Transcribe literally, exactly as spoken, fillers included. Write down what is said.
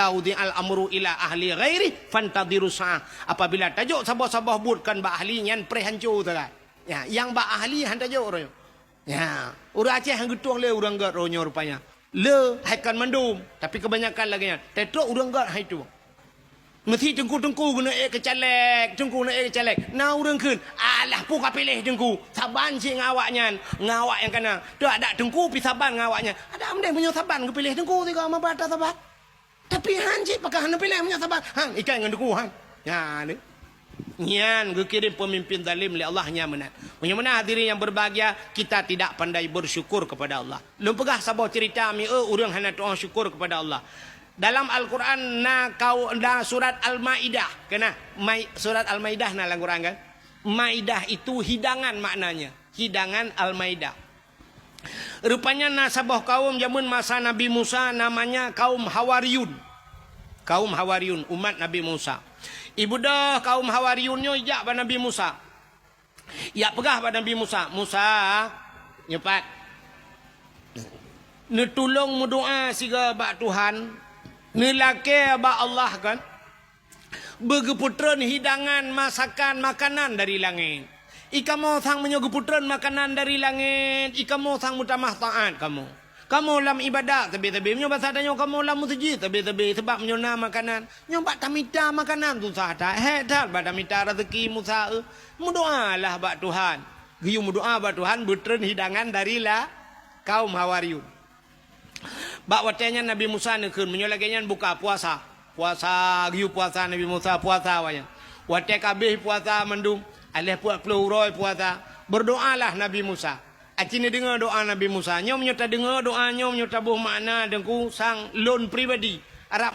wudi'al amru ila ahli ghairi fantadhiru sa'ah. Apabila tajok saboh-saboh buet kon bak ahli nyan, preh hanco sagai. Ya, nyang bak ahli han tajok uroe nyoe. Ya, ureuëng Aceh han geutueng lé ureuëng gét uroe nyoe rupanya. Le hai kon mandum, tapi kebanyakan lagée nyan. Tetrok ureuëng gét hai tu. Meusi teungku-teungku geuneuk ék keu caleg, teungku geuneuk ék keu caleg. Na ureuëng kheun, "Alah, peue ka piléh teungku? Saban cit ngon awaknyan, ngon awak nyang kana. Teuadak teungku pi saban ngon awaknyan." Adak mendeh meunyoe saban geupiléh teungku sigoe meuba ata saban. Tapi han cit pakon hana piléh meunyoe saban. Han, ikai ngon teungku han. Nyan. Nyan geukirém peumimpin zalim lé Allah nyan meunan. Meunyoe meunan hadirin yang berbahagia, kita tidak pandai bersyukur kepada Allah. Lôn peugah saboh cerita mieu ureuëng hana tuoh syukur kepada Allah. Dalam Al-Quran na kau na surat Al-Maidah. Kena Mai, surat Al-Maidah na lam Quran kan? Maidah itu hidangan maknanya. Hidangan Al-Maidah. Rupanya na saboh kaum jameun masa Nabi Musa namanya kaum Hawariyun. Kaum Hawariyun, umat Nabi Musa. Ibudoh kaum Hawariyun nyoe jak bak Nabi Musa. Jak peugah bak Nabi Musa, "Musa, nyoe pat, neutulông meudoá sigoe bak Tuhan, neulakée bak Allah kan, beugeupeutrön hidangan masakan makanan dari langét. I kamoe sang meunyoe geupeutrön makanan dari langét, i kamoe sang meutamah taát kamoe." Kamoe lam ibadat sabe-sabe, meunyoe basa tanyoe kamoe lam meuseujid sabe-sabe, sabab meunyoe na makanan, nyoe bak tamita makanan susah that, hék that bak tamita raseuki Musa, eh. Meudoalah bak Tuhan. Geuyue meudoa bak Tuhan beutreun hidangan dari la kaum Hawariyun. Bak watée nyan Nabi Musa neukheun, meunyoe lagée nyan buka puasa. Puasa, geuyue puasa Nabi Musa, puasa awaknyan. Watée ka habéh puasa mandum, aléh peuet ploh uroe puasa, berdoalah Nabi Musa. Aci neudeungoe doá Nabi Musa. Nyoe meunyoe tadeungoe doá nyoe, meunyoe taboh makna deungku sang lôn pribadi, arab